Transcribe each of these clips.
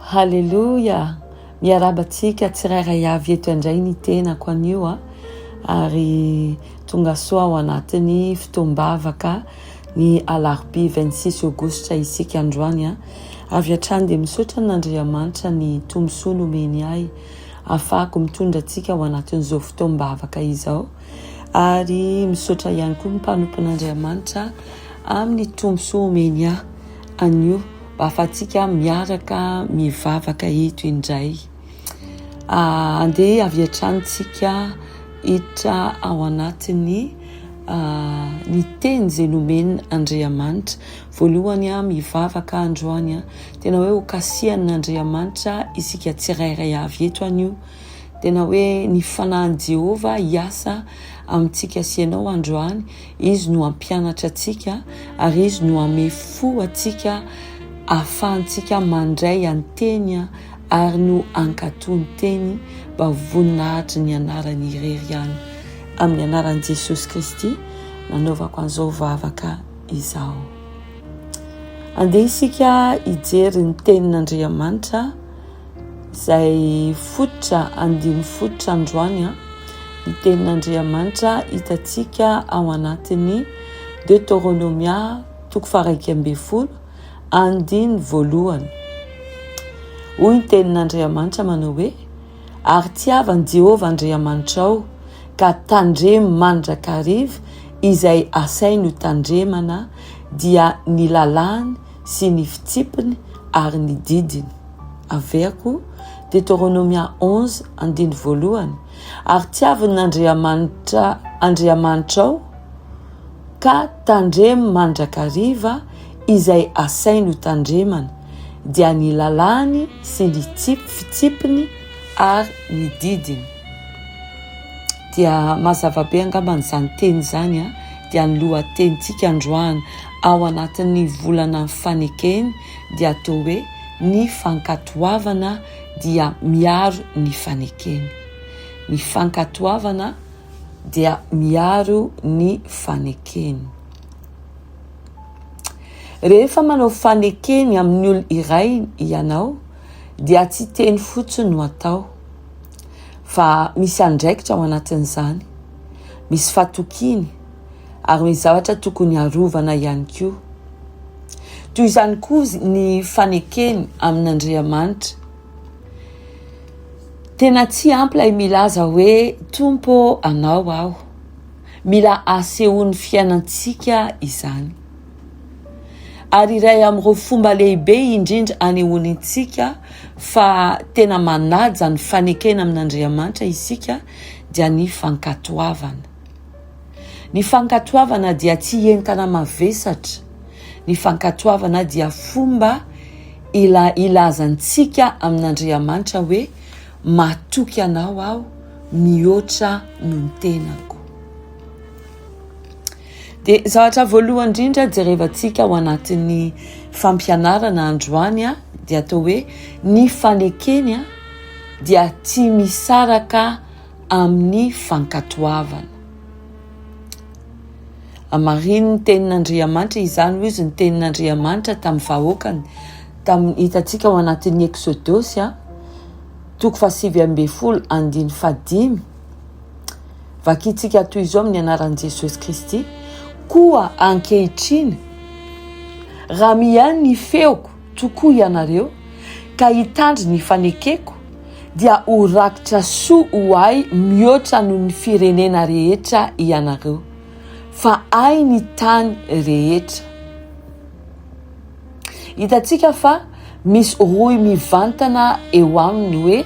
Haleloia! Miarahaba antsika tsirairay avy eto indray ny tenako anio a, ary tonga soa ao anatin'ny fotoam-bavaka ny alarobia 26 aogositra isika androany a. Avy hatrany dia misaotra an'Andriamanitra ny tombosoa nomeny ahy ahafahako mitondra antsika ao anatin'izao fotoam-bavaka izao. Ary misaotra ihany koa ny mpanompon'Andriamanitra amin'ny tombosoa omeny ahy anio mba ahafahantsika miaraka mivavaka eto indray. Ah, andeha avy hatrany tsika hiditra ao anatin'ny ah, ny teny izay nomen' Andriamanitra. Voalohany ah, mivavaka androany ah, tena hoe ho kasihan' Andriamanitra isika tsirairay avy eto anio. Tena hoe ny fanahin'i Jehovah hiasa amintsika sy ianao androany. Izy no hampianatra antsika ary Izy no hamehy fo antsika ahafahantsika mandray an'ny teny ary no hankatò ny teny mba ho voninahitry ny anarany irery ihany. Amin'ny anaran'i Jesosy Kristy nanaovako an'izao vavaka izao. Andeha isika hijery ny tenin'Andriamanitra. Izay fototra, andininy fototra androany an, ny tenin'Andriamanitra hitantsika ao anatin'ny Deoteronomia toko faha-11 andininy voalohany. Hoy ny tenin'Andriamanitra manao hoe, Ary tiava an'i Jehovah Andriamanitrao, ka tandremo mandrakariva izay asainy hotandremana, dia ny lalàny sy ny fitsipiny ary ny didiny. Averiko, Deteronomia 11, andiny voalohany, Ary tiavin' Andriamanitra Andriamanitrao, ka tandremo mandrakariva izay asainy hotandremana, dia ny lalàny sy ny fitsipiny ary ny didiny. Dia mazava be angambany izany teny izany, dia ny lohatenintsika androany ao anatin'ny volana fanekeny dia atao hoe ny fankatoavana dia miaro ny fanekeny. Ny fankatoavana dia miaro ny fanekeny. Rehefa manao fanekeny amin'ny olona iray ianao dia tsy teny fotsiny no atao fa misy andraikitra ao anatin'izany, misy fatokiany ary misy zavatra tokony harovana ihany koa. Toy izany koa ny fanekeny amin'Andriamanitra. Tena tsy ampy ilay milaza hoe Tompo ô anao aho. Mila asehon'ny fiainantsika izany. Ary iray amin'ireo fomba lehibe indrindra anehoantsika fa tena manaja ny fanekena amin'Andriamanitra isika dia ny fankatoavana. Ny fankatoavana dia tsy entana mavesatra. Ny fankatoavana dia fomba ila ilazantsika amin'Andriamanitra hoe matoky anao aho mihoatra noho ny tenako. Dia zavatra voalohany indrindra jerevantsika ao anatin'ny fampianarana androany dia atao hoe ny fanekeny dia tsy misaraka amin'ny fankatoavana. Hamarinin'ny tenin'Andriamanitra izany, hoy izy, ny tenin'Andriamanitra tamin'ny vahoakany, tamin'ny hitantsika ao anatin'ny Eksodosy, toko fahasivy ambin'ny folo andiny fahadimy. Vakintsika toy izao amin'ny anaran'i Jesosy Kristy, Koa ankehitriny, raha mihaino ny feoko tokoa ianareo, ka hitandro ny fanekeko, dia ho rakitra soa ho ahy mihoatra noho ny firenena rehetra ianareo, fa ahy ny tany rehetra. Hitantsika fa misy rohy mivantana eo aminy hoe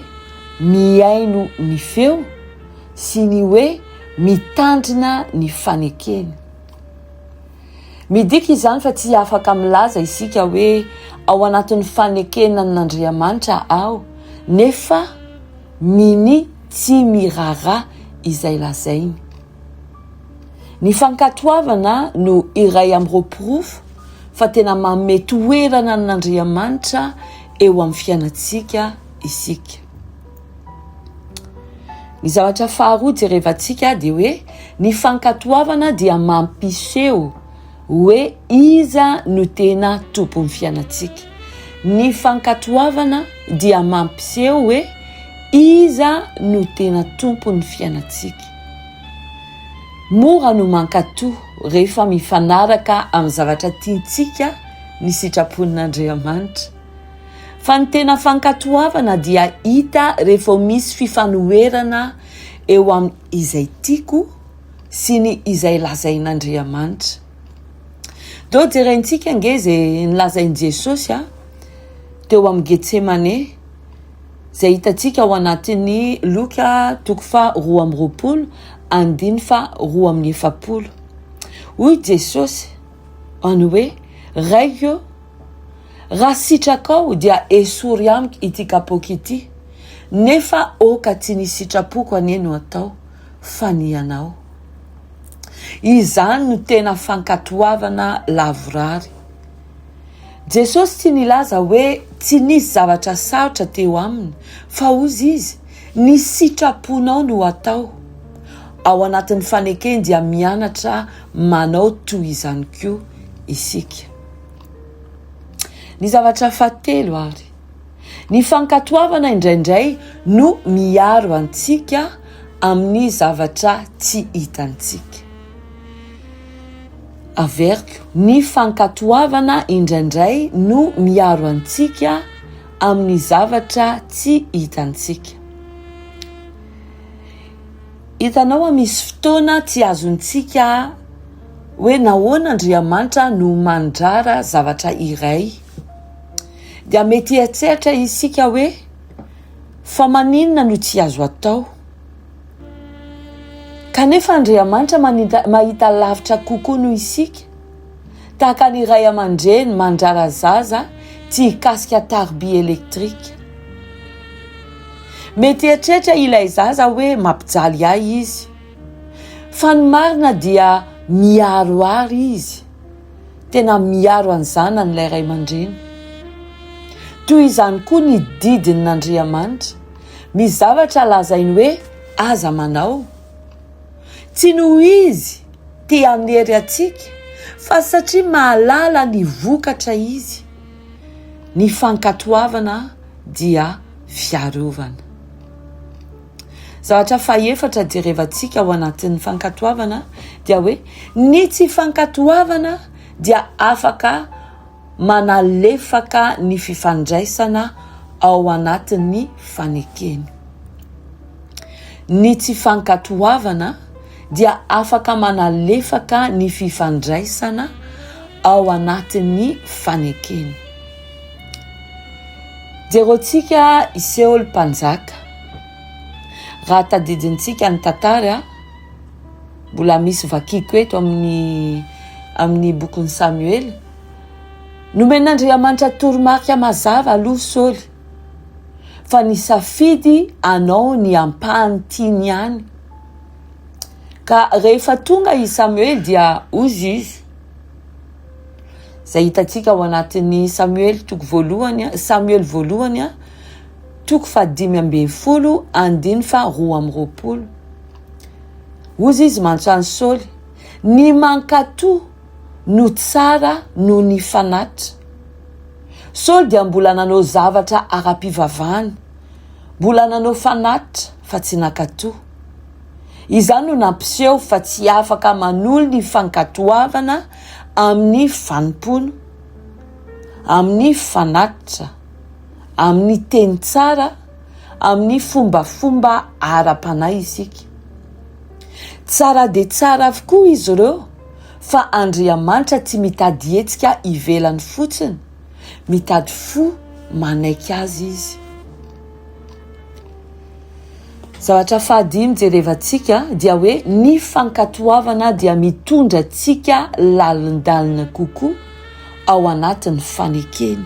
mihaino ny feo sy ny hoe mitandrina ny fanekena. Midika izany fa tsy afaka milaza isika hoe ao anatin'ny fanekena an'Andriamanitra aho nefa minia tsy miraharaha izay lazainy. Ny fankatoavana no iray amin'ireo porofo fa tena manome toerana an'Andriamanitra eo amin'ny fiainantsika isika. Ny zavatra faharoa jerevantsika dia hoe ny fankatoavana dia mampiseho hoe iza no tena tompon'ny fiainantsika. Ny fankatoavana dia mampiseho hoe iza no tena tompon'ny fiainantsika. Mora no mankatò rehefa mifanaraka amin'ny zavatra tiantsika ny sitrapon'Andriamanitra. Fa ny tena fankatoavana dia hita rehefa misy fifanoherana eo amin'ny izay tiako sy ny izay lazain'Andriamanitra. Ndao jerentsika ange izay nolazain'i Jesosy a, teo amin'ny Getsemane, izay hitantsika ao anatin'ny Loka toko faha 22 andiny faha 42. Hoy Jesosy any hoe, Raiko, raha sitrakao dia esory amiko ity kapoaka ity, nefa aoka tsy ny sitrapoko anie no atao, fa ny anao. Izany no tena fankatoavana lavorary. Jesosy tsy nilaza hoe tsy nisy zavatra sarotra teo aminy, fa hozy izy, Ny sitraponao no atao. Ao anatin'ny fanekeny dia mianatra manao toy izany koa isika. Ny zavatra fahatelo ary, Ny fankatoavana indraindray no miaro antsika amin'ny zavatra tsy hitantsika. Averiko, ny fankatoavana indraindray no miaro antsika amin'ny zavatra tsy hitantsika. Hitanao a, misy fotoana tsy azontsika hoe nahoana Andriamanitra no mandrara zavatra iray. Dia mety hieritreritra isika hoe, Fa maninona no tsy azo atao? Kanefa Andriamanitra mahita lavitra kokoa noho isika, tahaka ny ray aman-dreny mandrara zaza tsy hikasika tariby elektrika. Mety hieritreritra ilay zaza hoe mampijaly ahy izy, fa ny marina dia miaro ahy izy. Tena miaro ny zanany ilay ray aman-dreny. Toy izany koa ny didin'Andriamanitra. Misy zavatra lazainy hoe aza manao. Tsy noho izy te hanery antsika, fa satria mahalala ny vokatra izy. Ny fankatoavana dia fiarovana. Zavatra fahefatra jerevantsika ao anatin'ny fankatoavana dia hoe ny tsy fankatoavana dia afaka manalefaka ny fifandraisana ao anatin'ny fanekena. Ny tsy fankatoavana dia afaka manalefaka ny fifandraisana ao anatin'ny fanekena. Jerentsika i Seoly mpanjaka. Raha tadidintsika ny tantara, mbola misy vakiko eto amin'ny amin'ny bokin'i Samoela. Nomen'Andriamanitra toromarika mazava aloha Saoly fa nisafidy hanao ny ampahany tiany ihany. Ka rehefa tonga i Samoela dia hoy izy, izay hitantsika ao anatin'ny Samoela toko voalohany, Samoela voalohany, toko faha-15 andiny faha-22. Hozy izy mantso an'i Saoly, ny mankatò no tsara noho ny fanatitra. Saoly dia mbola nanao zavatra ara-pivavahana, mbola nanao fanatitra fa tsy nankatò. Izany no nampiseho fa tsy afaka manolo ny fankatoavana amin'ny fanompoana, amin'ny fanatitra, amin'ny teny tsara, amin'ny fombafomba ara-panahy isika. Tsara dia tsara avokoa izy ireo fa Andriamanitra tsy mitady hetsika ivelany fotsiny, mitady fo manaiky azy izy. Zavatra fahadimy jerevantsika dia hoe ny fankatoavana dia mitondra antsika lalindalina kokoa ao anatin'ny fanekeny.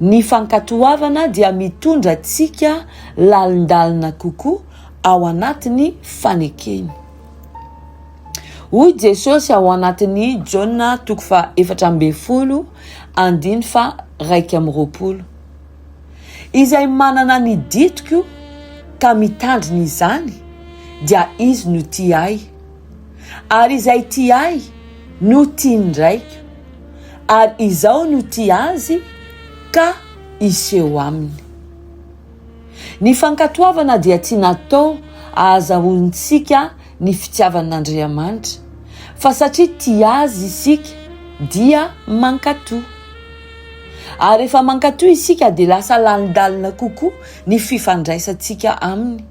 Ny fankatoavana dia mitondra antsika lalindalina kokoa ao anatin'ny fanekeny. Hoy Jesosy ao anatin'ny Jaona toko faha 14 andiny faha 21. Izay manana ny didiko ka mitandrina izany dia izy no tia ahy, ary izay tia ahy no tian'ny Raiko, ary izaho no tia azy ka hiseho aminy. Ny fankatoavana dia tsy natao ahazahoantsika ny fitiavan'Andriamanitra, fa satria tia Azy isika dia mankatò. Ary rehefa mankatò isika dia lasa lalindalina kokoa ny fifandraisantsika Aminy.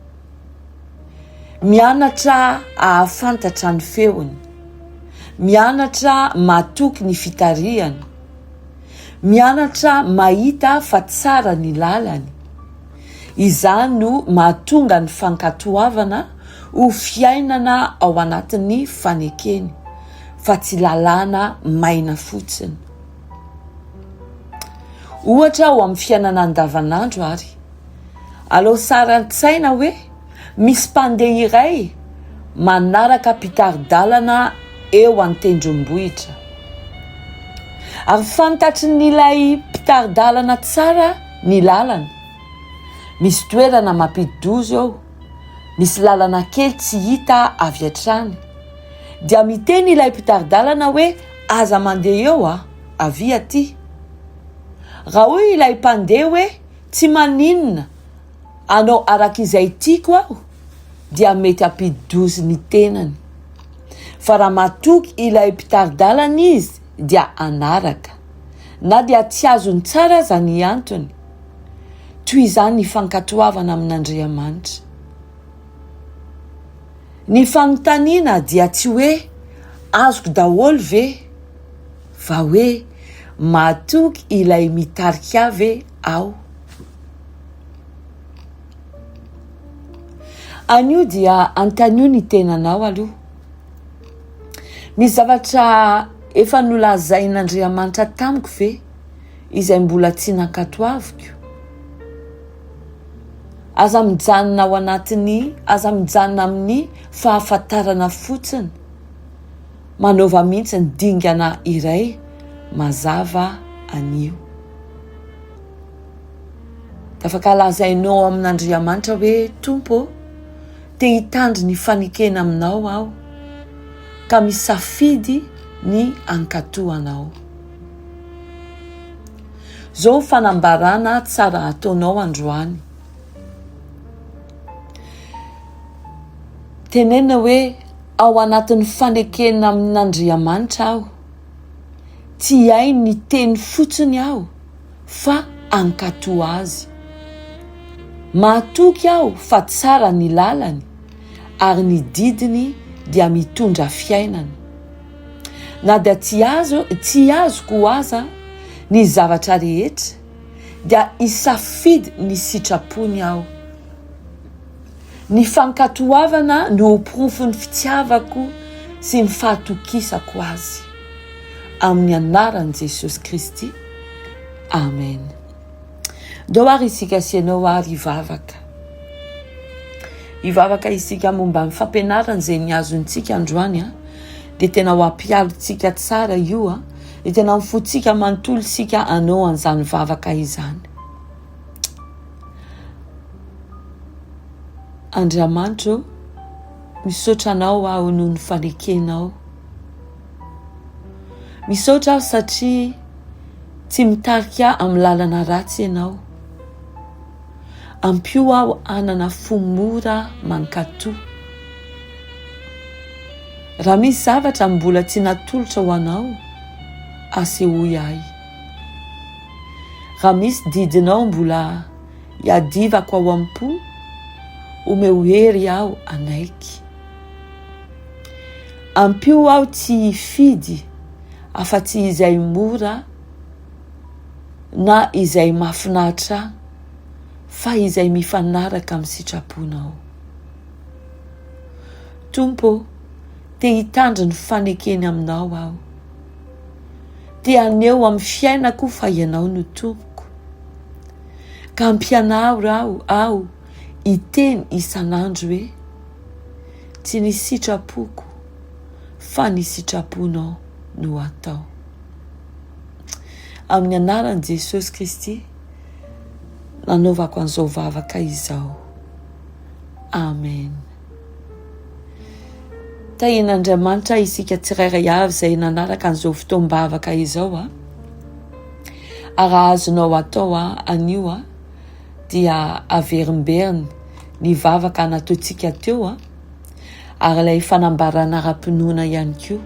Mianatra hahafantatra ny feony. Mianatra matoky ny fitarihany. Mianatra mahita fa tsara ny lalany. Izany no mahatonga ny fankatoavana ho fiainana ao anatin'ny fanekeny, fa tsy lalàna maina fotsiny. Ohatra ao amin'ny fiainana andavanandro ary, alao sary an-tsaina hoe misy mpandeha iray manaraka mpitari-dalana eo an-tendrombohitra. Ary fantatrin'ilay mpitari-dalana tsara ny lalana. Misy toerana mampidi-doza eo, misy lalana kely tsy hita avy hatrany. Dia miteny ilay mpitari-dalana hoe aza mandeha eo a, avia aty. Raha hoy ilay mpandeha hoe tsy maninona, hanao araka izay tiako aho, dia mety hampidi-doza ny tenany. Fa raha matoky ilay mpitari-dalana izy dia hanaraka, na dia tsy azony tsara aza ny antony. Toy izany ny fankatoavana amin'Andriamanitra. Ny fanontaniana dia tsy hoe azoko daholo ve, fa hoe matoky ilay mitarika ahy ve aho? Anio dia antanio ny tenanao aloha. Misy zavatra efa nolazain'Andriamanitra tamiko ve izay mbola tsy nankatoaviko? Aza mijanona ao anatin'ny, aza mijanona amin'ny fahafantarana fotsiny. Manaova mihitsy ny dingana iray mazava anio. Afaka lazainao amin'Andriamanitra hoe, Tompo ô, te hitandro ny fanekena aminao aho, ka misafidy ny hankatò anao. Izao ny fanambarana tsara ataonao androany. Tenenina hoe, Ao anatin'ny fanekena amin'Andriamanitra aho. Tsy hihaino ny teny fotsiny aho fa hankatò azy. Mahatoky aho fa tsara ny lalany ary ny didiny dia mitondra fiainana. Na dia tsy azo tsy azoko aza ny zavatra rehetra dia hisafidy ny sitrapony aho. Ny fankatoavana no ho porofon'ny fitiavako sy ny fahatokisako Azy. Amin'ny anaran'i Jesosy Kristy. Amen. Ndao ary isika sy ianao ary hivavaka. Hivavaka isika momba ny fampianarana izay niazontsika androany a. Dia tena ho ampiharintsika tsara io a. Dia tena amin'ny fontsika manontolo isika hanao an'izany vavaka izany. Andriamanitra ô, misaotra Anao aho noho ny fanekenao. Misaotra aho satria tsy mitarika ahy amin'ny lalana ratsy Ianao. Ampio aho hanana fo mora mankatò. Raha misy zavatra mbola tsy natolotra ho Anao, asehoy ahy. Raha misy didinao mbola iadivako ao am-po, omeo hery aho hanaiky. Ampio aho tsy hifidy afa-tsy izay mora na izay mahafinaritra ahy fa izay mifanaraka amin'ny sitraponao. Tompo ô, te hitandro ny fanekeny aminao aho. Te haneho amin'ny fiainako fa Ianao no Tompoko. Ka ampianaro aho aho hiteny isan'andro hoe, Tsy ny sitrapoko fa ny sitraponao no atao. Amin'ny anaran'i Jesosy Kristy nanaovako an'izao vavaka izao. Amen. Tahian'Andriamanitra isika tsirairay avy izay nanaraka an'izao fotoam-bavaka izao a. Ary raha azonao atao anio dia averimberiny ny vavaka nataontsika teo ary ilay fanambarana ara-pinoana ihany koa.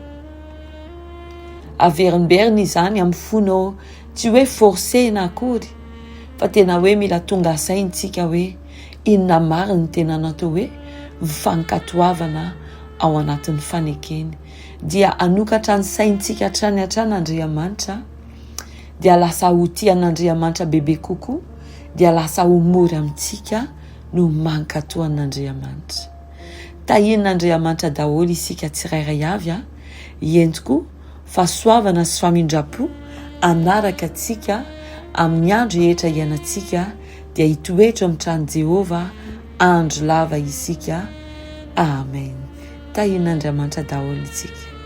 Averimberiny izany amin'ny fonao, tsy hoe forcer-na akory fa tena hoe mila tonga saintsika hoe inona marina ny tena natao hoe fankatoavana ao anatin'ny fanekeny. Dia hanokatra ny saintsika hatrany hatrany Andriamanitra, dia lasa ho tia an'Andriamanitra bebe kokoa, dia lasa ho mora amintsika no mankatò an'Andriamanitra. Tahian'Andriamanitra daholo isika tsirairay avy a! Eny tokoa, fahasoavana sy famindram-po hanaraka antsika amin'ny andro rehetra iainantsika, dia hitoetra ao amin'ny tranon'i Jehovah andro lava isika. Amen. Tahian'Andriamanitra daholo isika.